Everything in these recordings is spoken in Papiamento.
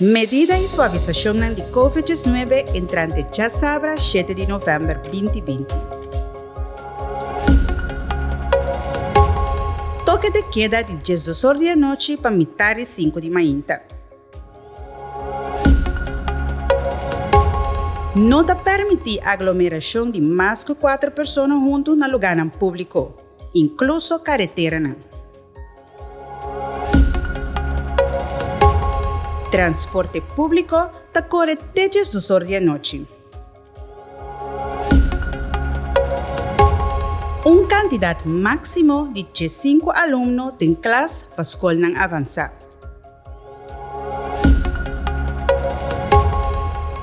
Medida i suavisashonnan di Covid 19 entrante djasabra shete di novèmber 2020. Toke de keda di 12 or di anochi pa mitar di sinku di mainta. No ta permití aglomerashon di mas ku kuater persona huntu na lugánan públiko, inkluso kareteranan. Transporte públiko ta kore te 12 or di anochi. Un kantidat máksimo di 15 alumno den klas pa skolnan avansá.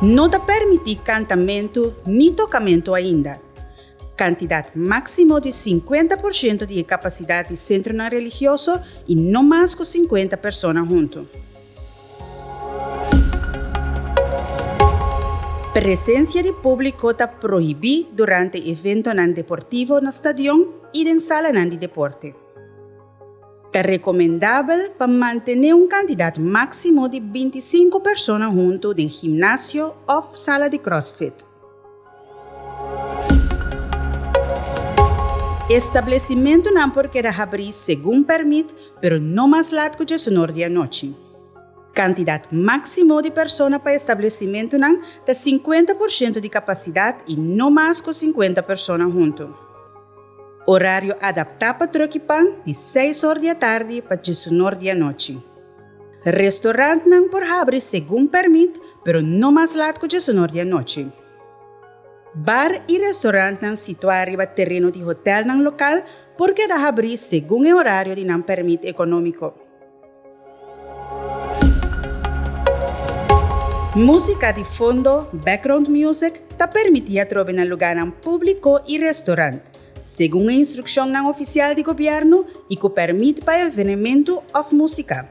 No ta permití kantamentu ni tokamentu ainda. Kantidat máksimo di 50% di e kapasidat di sentronan religioso i no mas ku 50 persona huntu. Presensia di públiko ta prohibí durante eventonan deportivo na stadion i den salanan di deporte. Ta rekomendabel pa mantené un kantidat máksimo di 25 persona huntu den gimnasio òf sala di crossfit. Establesimentunan por keda habrí segun pèrmit, pero no mas lat ku 19 di anochi. Kantidat máksimo di persona pa establesimentunan ta 50% di kapasidat i no mas ku 50 persona huntu. Orario adaptá pa trùk i pan di 6 or di atardi pa 19 di anochi. Restorantnan por habri segun pèrmit, pero no mas lat ku 19 di anochi. Bar i restorantnan situá riba tereno di hotèlnan lokal por keda habrí segun e orario di nan pèrmit ekonómiko. Músika di fondo, background music, ta permití atrobe na lugánan públiko i restorant, segun e instrukshonnan ofisial di gobièrnu i ku pèrmit pa evenementu òf músika.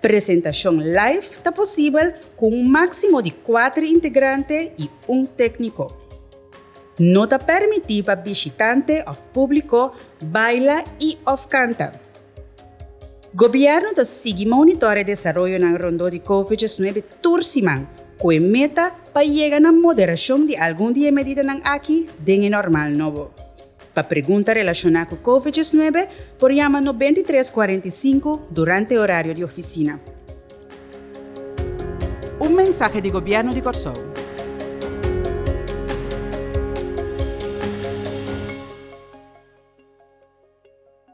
Presentashon live ta posibel ku un máksimo di kuater integrante i un tékniko. No ta pèrmití pa bishitante òf públiko baila i òf kanta. Gobièrnu ta sigui monitor e desaroyonan rondó di Covid 19 tur siman, ku e meta pa yega na moderashon di algun di e medidanan aki den e normal nobo. Pa pregunta relashoná ku Covid 19 por yama 93 45 durante orario di ofisina. Un mensahe di Gobièrnu di Kòrsou.